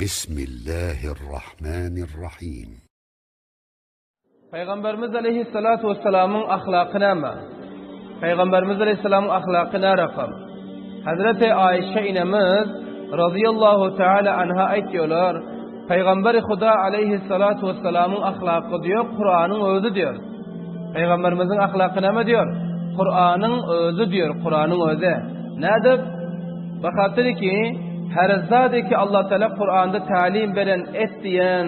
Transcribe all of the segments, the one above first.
Bismillahirrahmanirrahim. Pygamberimiz aleyhissalatu vesselamyň ahlaky näme? Pygamberimiz aleyhissalamyň ahlaky nä rakam? Hazreti Aişe inemiz radıyallahu teala anha aýtýarlar, Pygamberi Huda aleyhissalatu vesselamyň ahlaky diýyor, Kuranyň özi diýyor. Pygamberimiziň ahlaky näme diýyor? Kuranyň özi diýyor, Kuranyň özi. Nädip? Bahatyr ki, her zady ki Allah Teala Kuranda tälim beren et diýen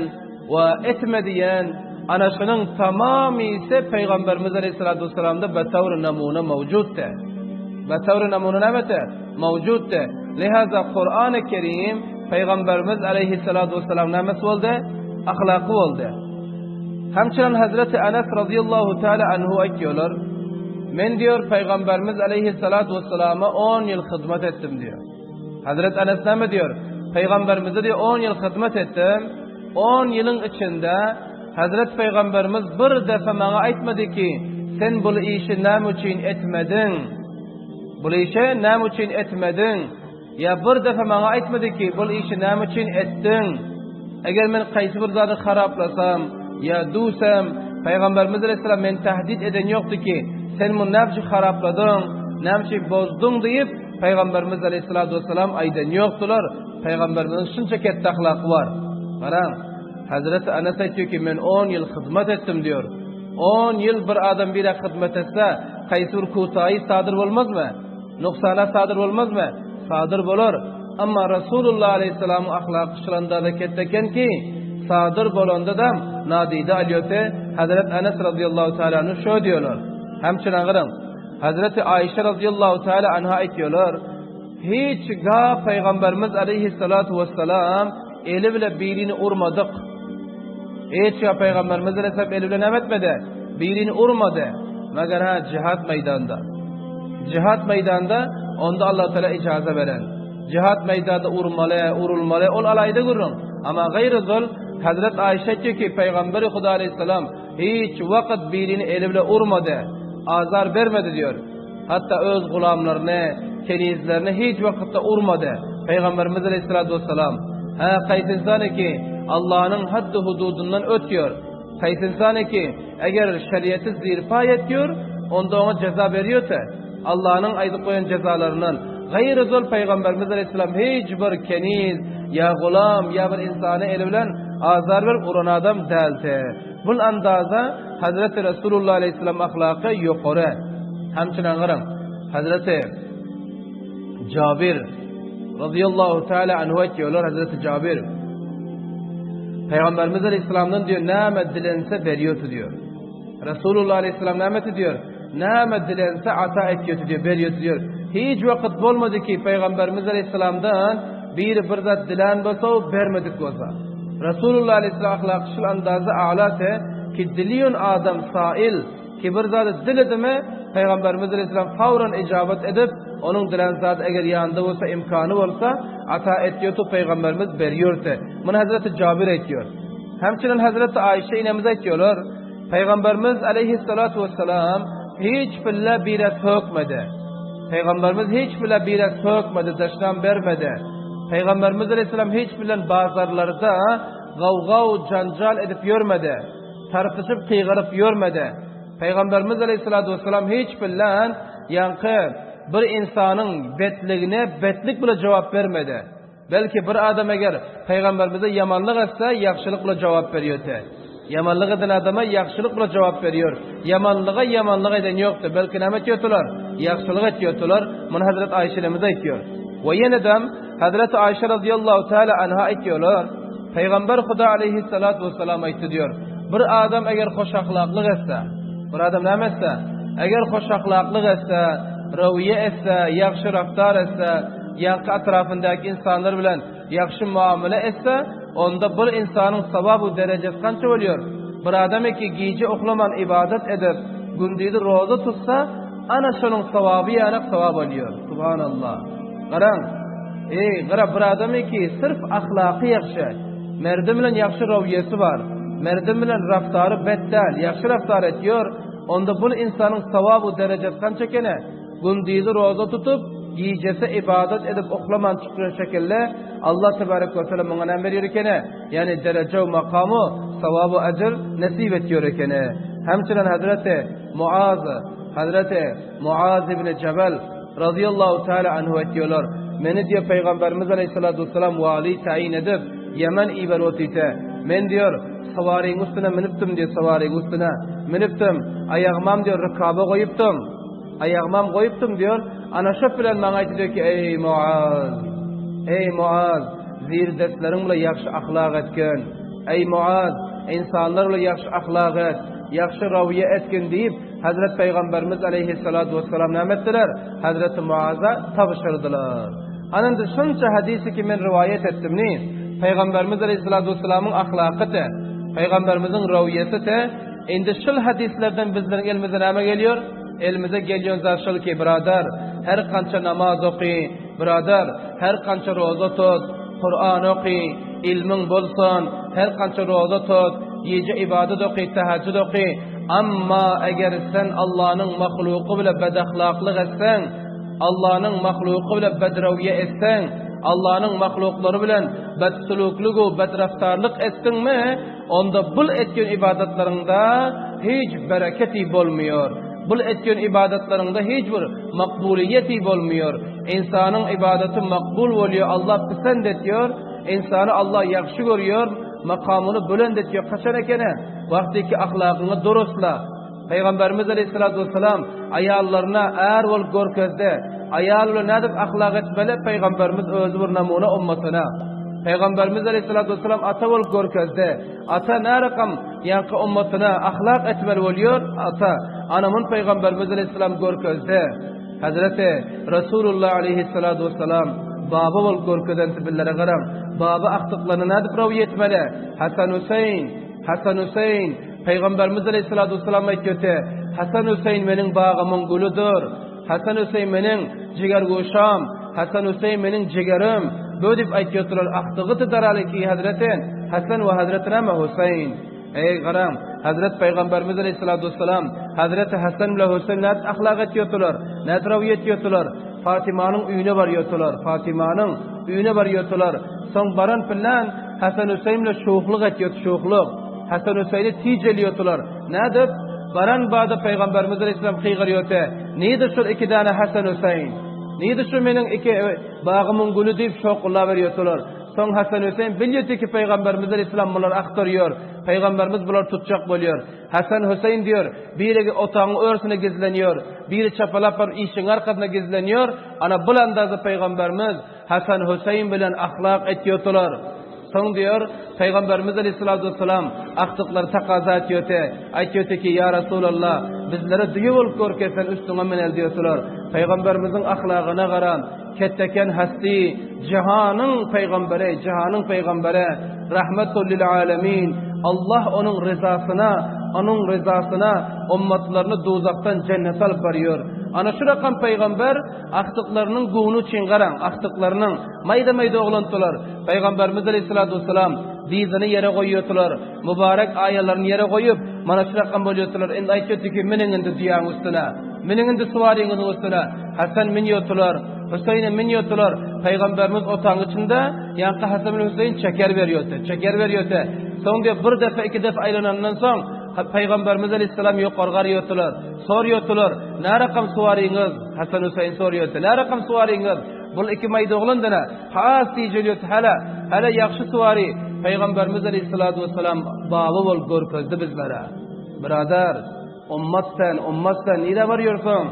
we etme diýen ana şunuň tamamysy Pygamberimiz aleyhissalatu vesselamda betawr namuna mawjuddy. Betawr namuna nämete? Mawjuddy. Lihaza Kurany Kerim Pygamberimiz aleyhissalatu vesselam nämesi boldy? Ahlaky boldy. Hemçinin Hazreti Enes radıyallahu teala anhu aýtýarlar, Men diýor Pygamberimiz aleyhissalatu vesselama 10 ýyl hyzmat etdim diýor. Hazret Enes näme diýor? Pygamberimize diýor 10 ýyl hyzmat etdim. 10 ýylyň içinde Hazret Pygamberimiz bir defa maňa aýtmady ki, sen bu işi näme üçin etmediň? Bu işi näme üçin etmediň? Ýa bir defa maňa aýtmady ki, bul işi näme üçin etdiň? Eger men kaýsy bir zady haraplasam, ýa dusam, Pygamberimiz aleyhisselam meni tehdit eden ýokdy ki, sen muny näme üçin harapladyň, näme üçin bozduň diýip, Pygamberimiz aleyhissalatu vesselam aýdan ýokdular. Pygamberimiziň şunça ketde ahlaky bar. Garaň, Hazreti Anas aýtýar ki, men 10 ýyl hyzmat etdim diýyor. 10 ýyl bir adam bire hyzmat etse, kaýsy bir kutaýy sadyr bolmazmy? Nuksana sadyr bolmazmy? Sadyr bolar. Amma Rasulullah aleyhisselamyň ahlaky şulandada ketde eken ki, sadyr bolanda da nadide alýoty Hazret Anas radıyallahu teala anhu şo diýorlar. Hemçin agyryň. Hazreti Aişe radıyallahu teala anha aýtýarlar, hiç ga Peygamberimiz aleyhissalatu vesselam eli bile birini urmadyk. Hiç ga Peygamberimiz aleyhisselam eli bile näme etmedi? Birini urmady. Meger ha cihat meýdanda. Cihat meýdanda onda Allah Teala ijaza beren. Cihat meýdanda urmaly, urulmaly ol alaýda gürrüň. Amma gaýry zol Hazret Aişe aýtýar ki, Peygamberi Huda aleyhisselam hiç wagt birini eli bile urmady, azar bermedi diýyor. Hatta öz gulamlaryny, kenizlerini hiç wagtda urmady. Peygamberimiz aleyhissalatu vesselam ha kaýsy insan ki Allah'ın haddy hududundan ötüyor. Kaýsy insan ki eger şeriatı zirpa etýär, onda oňa jeza berýär Allah'ın aýdyp goýan jezalaryndan gaýry zol Peygamberimiz aleyhisselam hiç bir keniz ýa gulam ýa bir insany eli bilen azar berip uran adam däldi. Bul andaza Hazreti Resulullah aleyhisselam ahlaky ýokary. Hemçin aňyryň. Hazreti Jabir radıyallahu teala anhu aýtýarlar Hazreti Jabir Peygamberimiz aleyhisselamdan diýyor näme dilense berýärdi diýyor. Resulullah aleyhisselam näme diýyor? Näme dilense ata etýärdi diýyor, berýärdi diýyor. Hiç wagt bolmady ki Peygamberimiz aleyhisselamdan biri bir zat dilen bolsa o bermedik bolsa. Resulullah aleyhisselam ahlaky şul andaza a'late ki diliyon adam sail ki bir zady diledimi Peygamberimiz aleyhisselam fawran ijabat edip onuň dilen zady eger ýanynda bolsa imkany bolsa ata etýärdi Peygamberimiz berýärdi. Muny Hazreti Jabir aýtýar. Hemçinin Hazreti Aişe inemiz aýtýarlar. Peygamberimiz aleyhissalatu vesselam hiç bile bire sökmedi. Peygamberimiz hiç bile bire sökmedi, daşdan bermedi. Peygamberimiz aleyhisselam hiç bilen bazarlarda gavgav janjal edip ýörmedi. Tartyşyp gygyryp ýörmedi. Peygamberimiz aleyhissalatu vesselam hiç bilen ýaňky bir insanyň betligine betlik bile jogap bermedi. Belki bir adam eger Peygamberimize ýamanlyk etse, ýagşylyk bile jogap berýärdi. Ýamanlyk eden adama ýagşylyk bile jogap berýär. Ýamanlyga ýamanlyk eden ýokdy. Belki näme etýärdiler? Ýagşylyk etýärdiler. Muny Hazret Aişe inemiz aýtýar. We ýene-de Hazret Aişe radıyallahu teala anha aýtýarlar. Peygamber Huda aleyhissalatu vesselam aýtdy diýär. Bir adam eger hoş ahlaklyk etse, bir adam näme etse? Eger hoş ahlaklyk etse, rawiye etse, ýagşy raftar etse, ýaňky atrafyndaky insanlar bilen ýagşy muamele etse, onda bir insanyň sawaby derejesi kança bolýar? Bir adam ki gije uklaman ibadet edip, gündizi roza tutsa, ana şonuň sawaby ýanak sawap bolýar. Subhanallah. Garaň. Ey, gara bir adam ki sırf ahlaky ýagşy, merdim bilen ýagşy rawiýesi bar, merdim bilen raftary bet däl, ýagşy raftar etýär, onda bu insanyň sawaby derejesi kança ekeni? Gündizi roza tutup, Gijesi ybadat edip uklaman çykýan şekilde Allah tebarek we teala muňa näme berýär ekeni? Ýagny dereje we makamy, sawab we ejir nesip etýär ekeni. Hemçinin Hazreti Muaz, Hazreti Muaz ibn Jebel radiyallahu teala anhu aýtýarlar. Meni diýip Peygamberimiz aleyhissalatu vesselam wali tayin edip Yemen iber otite. Men diýer sawaryň üstüne minipdim diýip sawaryň üstüne minipdim. Aýagymam diýer rykaba goýupdym. Aýagymam goýupdym diýer. Ana şo bilen maňa aýtdy ki, eý Muaz, eý Muaz, zirdesleriň bilen ýagşy ahlak etgin. Eý Muaz, insanlar bilen ýagşy ahlak et, ýagşy rawiýe etgin diýip, Hazret Peygamberimiz aleyhissalatu vesselam näme etdiler? Hazreti Muaza tabşyrdylar. Ana indi şunça hadisi ki men riwaýat etdim ni, Peygamberimiz aleyhissalatu vesselamyň ahlaky te, Peygamberimiziň rawiýesi te, indi şul hadislerden bizleriň elimize näme gelýär? Elimize gelýän zat şol ki, byradar, her kança namaz oky, byradar, her kança roza tut, Kuran oky, ilmiň bolsun, her kança roza tut, gije ibadat oky, tahajjud oky, amma eger sen Allanyň mahluky bile bedahlaklyk etseň, Allanyň mahluky bile bedrewiýe etseň, Allanyň mahluklary bilen bedsülüklik we bedraftarlyk etdiňmi, Onda bul etgen ybadatlaryňda hiç bereketi bolmaýar. Bul etgen ybadatlaryňda hiç bir makbulyýeti bolmaýar. Ynsanyň ybadaty makbul bolýar, Allah pisent etýär, ynsany Allah ýagşy görýär, makamyny bülent etýär. Haçan ekeni? Wagtyky ahlagyňy durusla. Pygamberimiz aleyhissalatu vesselam aýallaryna är bolup görkezdi. Aýal bilen nädip ahlak etmeli? Pygamberimiz özi bir namuna ummatyna. Pygamberimiz aleyhissalatu vesselam ata bolup görkezdi. Ata närakam ýaňky ummatyna ahlak etmeli bolýar? Ata. Ana mun Pygamberimiz aleyhissalam görkezdi. Hazreti Resulullah aleyhissalatu vesselam baba bolup görkezen sibillere garaň. Baba aktyklaryna nädip rawy etmeli? Hasan Hüseýin, Hasan Hüseýin, Pygamberimiz aleyhissalatu vesselam aýtýardy, Hasan Hüseýin meniň bagymyň gülüdir. Hasan Hüseýin meniň jiger guşam, Hasan Hüseýin meniň jigerim. Bu diýip aýtýardylar. Akdygy daralyki Hazreti Hasan we Hazreti näme Hüseýin. Eý garam, Hazret Pygamberimiz aleyhissalatu vesselam Hazreti Hasan bilen Hüseýin nädip ahlak etýärdiler, nädip rawy etýärdiler. Fatimanyň öýüne barýardylar. Fatimanyň öýüne barýardylar. Soň baran bilen Hasan Hüseýin bilen şuhlyk etýärdi, şuhlyk. Hasan Hüseýni tijelýärdiler. Nädip? Baran bada Pygamberimiz aleyhisselam gygyrýardy. Nirde şol iki däne Hasan Hüseýin? Nirde şu meniň iki bagymyň güli diýip şokullap berýärdiler. Soň Hasan Hüseýin bilýärdi ki Pygamberimiz aleyhisselam bulary aktarýar. Pygamberimiz bulary tutjak bolýar. Hasan Hüseýin diýär, biregi otagyň örsüne gizlenýär, biri çapalap baryp işigiň arkasyna gizlenýär. Ana bul andazy Pygamberimiz Hasan Hüseýin bilen ahlak etýärdiler. Soň diýär, Pygamberimiz aleyhissalatu vesselam agtyklary takaza etýärdi. Aýtýardy ki, Ýa Resulallah, bizlere düýe bolup görkezsen üstüňe müneli diýärdiler. Pygamberimiziň ahlagyna garan, ketdeken hasti, jahanyň pygamberi, jahanyň pygamberi, rahmetul lil alemin, Allah onuň ryzasyna, onuň ryzasyna ummatlaryny duzakdan jennete alyp barýar. Ana şu rakam pygamber Agtyklarynyň göwni üçin garaň, agtyklarynyň, maýda-maýda oglandylar. Pygamberimiz aleyhissalatu vesselam dyzyny ýere goýýardylar, mübarek aýalaryny ýere goýup, mana şu rakam bolýardylar. Indi aýtýardy ki, münüň indi düýäň üstüne, münüň indi suwaryňyzyň üstüne. Hasan münýärdiler, Hüseýinem münýärdiler. Pygamberimiz otagyň içinde, ýaňky Hasan bilen Hüseýin çeker berýärdi, çeker berýärdi. Soň diýip bir depe, iki depe aýlanandan soň, Pygamberimiz aleyhissalam ýokary garýardylar. Sorýardylar, Nä rakam suwaryňyz? Hasan Hüseýin sorýardy, Nä rakam suwaryňyz? Bul iki maýda oglan dana, has tijelýärdi, Hälä, hälä ýagşy suwary Pygamberimiz aleyhissalatu vesselam baba bolup görkezdi bizlere. Byradar, ummat sen, ummat sen, nirä barýarsyň?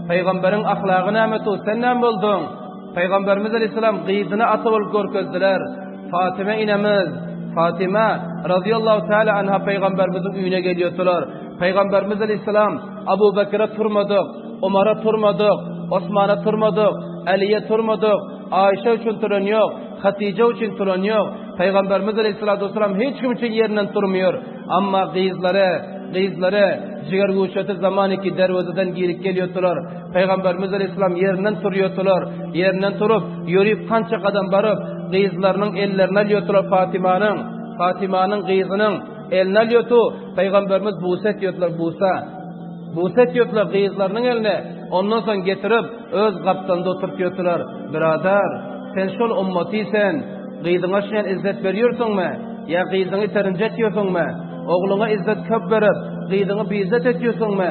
Pygamberiň ahlagy näme tu, sen näme bolduň? Pygamberimiz aleyhissalam gyzyny ata bolup görkezdiler. Fatyma inemiz, Fatyma radiyallahu taala anha Pygamberimiziň öýüne gelýärdiler. Pygamberimiz aleyhissalam Abu Bekre turmadyk, Omara turmadyk, Osmana turmadyk, Aliýe turmadyk, Aýşe üçin turan ýok, Hatije üçin turan ýok. Pygamberimiz aleyhissalatu vesselam hiç kim üçin ýerinden turmaýar. Amma gyzlary, gyzlary jiger guşaty zaman iki derwezeden girip gelýärdiler. Pygamberimiz aleyhissalam ýerinden turýardylar. Ýerinden turup, ýörüp kança gadam baryp, gyzlarynyň ellerini alýardylar Fatimanyň, Fatimanyň gyzynyň elini alýardy. Pygamberimiz busa etýärdiler, busa. Buse etýärdiler gyzlarynyň eline, ondan soň getirip, öz gapdalynda oturtýardylar. Byradar, sen şol ummaty sen, gyzyňa şunýan izzet berýärsiňmi? Ýa gyzyňy iterinje etýärsiňmi? Ogluňa izzet köp berip, gyzyňy biizzet etýärsiňmi?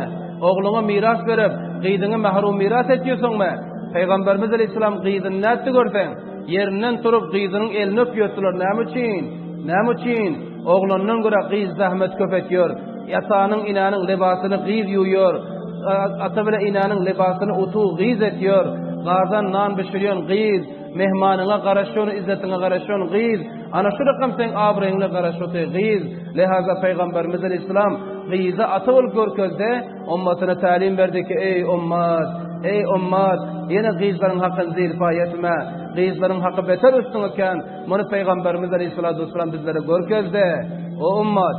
Ogluňa miras berip, gyzyňy mahrum miras etýärsiňmi? Pygamberimiz aleýhissalam gyzyny nätdi görseň? Ýerinden turup gyzynyň elini öpýärdiler. Näme üçin? Näme üçin? Oglandan görä gyz zähmet köp etýär. Atanyň, enäniň lybasyny gyz ýuwýar. Ata bile enäniň lybasyny utuw gyz etýär. Gazan nan bişirýän gyz, mehmanyňa garaşýan, izzetiňe garaşýan gyz. Ana şu rakam seň abraýyňla garaşyty gyz. Lehaza Pygamberimiz aleýhissalam gyzy ata bolup görkezdi, ummatyna tälim berdi ki, eý ummat, eý ummat, ýene gyzlaryň hakyny zirpaý etme. Gyzlaryň haky beter üstüň eken. Muny Pygamberimiz aleýhissalatu wessalam bizlere görkezdi. O ummat,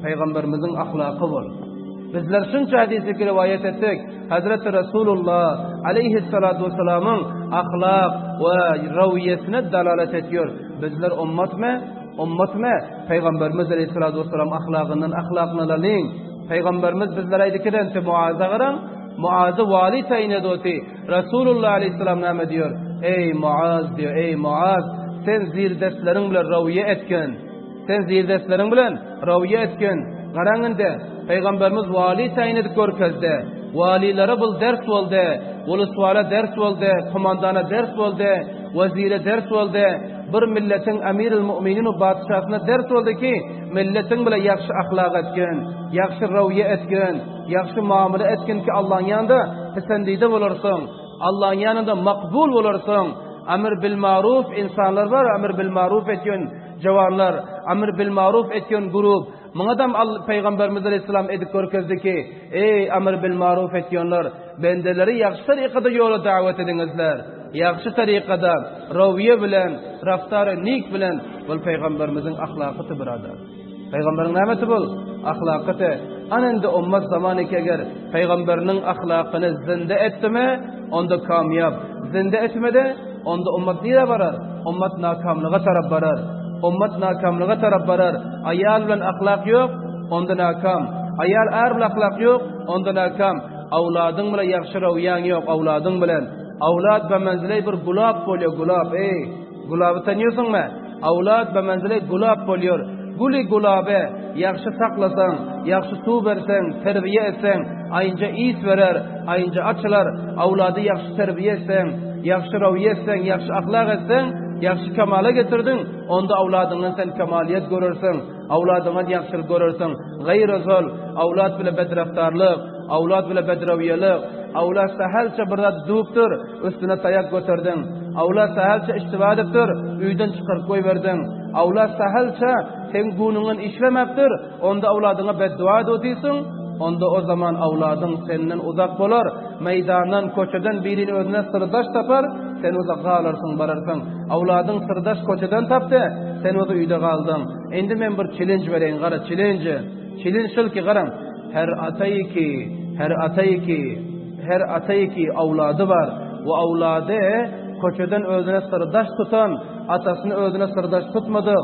Pygamberimiziň ahlaky bol. Bizler şunça hadysy riwaýat etdik. Hazreti Resulullah aleýhissalatu wessalamyň ahlak we rawiýesine dalalat etýär. Bizler ummatmy? Ummatmy? Pygamberimiz aleýhissalatu wessalam ahlagyndan ahlakyny alalyň. Pygamberimiz bizlere aýdy ki, Muaza garaň, Muazy wali taýyn edoti. Resulullah aleýhissalam näme diýýär? Eý, Muaz diýýär, eý, Muaz, sen zirdestleriň bilen rawiýe etgin. Sen zirdestleriň bilen rawiýe etgin. Garaň indi, Pygamberimiz wali taýyn edip görkezdi. Walilere bul ders boldy, wuluswala ders boldy, komandana ders boldy, wezire ders boldy, bir milletiň emiril mu'minin we patyşasyna ders boldy ki, milletiň bile ýagşy ahlak etgin, ýagşy rawiýe etgin. Ýagşy muamele etgin ki Allaň ýanynda pisendide bolarsyň, Allaň ýanynda makbul bolarsyň. Emr bil maruf insanlar bar, emr bil maruf etýän jawanlar, emr bil maruf etýän grup. Muňadam Pygamberimiz aleyhisselam edip görkezdi ki, eý emr bil maruf etýänler, bendeleri ýagşy tarykada ýola dawet ediňizler. Ýagşy tarykada, rawiýe bilen, raftary nik bilen, bul Pygamberimiziň ahlakyty byradar. Pygamberiň nämesi bul? Ahlaky. Ana indi ummat zaman eke eger pygamberiniň ahlakyny zinde etdimi, onda kamýap. Zinde etmedi, onda ummat nirä barar? Ummat nakamlyga tarap barar. Ummat nakamlyga tarap barar. Aýal bilen ahlak ýok, onda nakam. Aýal är bilen ahlak ýok, onda nakam. Awladyň bilen ýagşy rawiýaň ýok, awladyň bilen. Awlad be menzile bir gulap bolýar, gulap, eý. Gulaby tanýarsyňmy? Awlad be menzile gulap bolýar. Güli gulaby ýagşy saklasaň, ýagşy suw berseň, terbiýe etseň, aýynja ys berer, aýynja açylar. Awlady ýagşy terbiýe etseň, ýagşy rawiýe etseň, ýagşy ahlak etseň, ýagşy kemala getirdiň, onda awladyňdan sen kemaliýet görersiň, awladyňdan ýagşylyk görersiň. Gaýry ozal, awlad bile bedraftarlyk, awlad bile bedrawiýelik, awlad sähelçe bir zat dupdyr, Üstüne taýak göterdiň. Awla sähelçe iştiba edipdir, öýden çykaryp goýberdiň. Awla sähelçe seň göwnüňden işlemäpdir, onda awladyňa beddua edip otyrsyň, onda o zaman awladyň senden uzak bolar, meýdandan, köçeden birini özüne syrdaş tapar, sen bolsa galarsyň bararsyň. Awladyň syrdaş köçeden tapdy, sen bolsa öýde galdyň. Indi men bir çelenj bereýin, gara çelenji. Çelenj şul ki, garaň, her ataýy ki, her ataýy ki, Her ataýy ki awlady bar we awlady köçeden özüne syrdaş tutan, atasyny özüne syrdaş tutmadyk,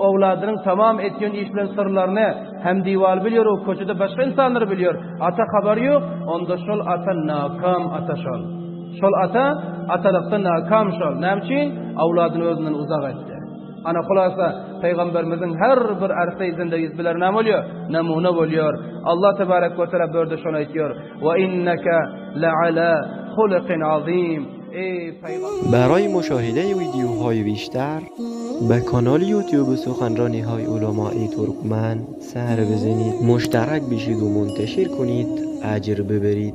owladynyň tamam etýän iş bilen syrlaryny hem diwal bilýär we köçede başga ynsanlar bilýär, ata habary ýok, onda şol ata nakam ata şol. Şol ata atalykda nakam şol. Näme üçin? Awladyny özünden uzak etdi. Ana hulasa Pygamberimiziň her bir arsa zindegisi biler näme bolýar? Namuna bolýar. Allah tebarek we teala bu ýerde şony aýtýar. Ve inneke leala hulukin azim. Eý Pygamber! برای مشاهده ویدیوهای بیشتر به کانال یوتیوب سخنرانی های علمای ترکمن سر بزنید مشترک بشید و منتشر کنید اجر ببرید.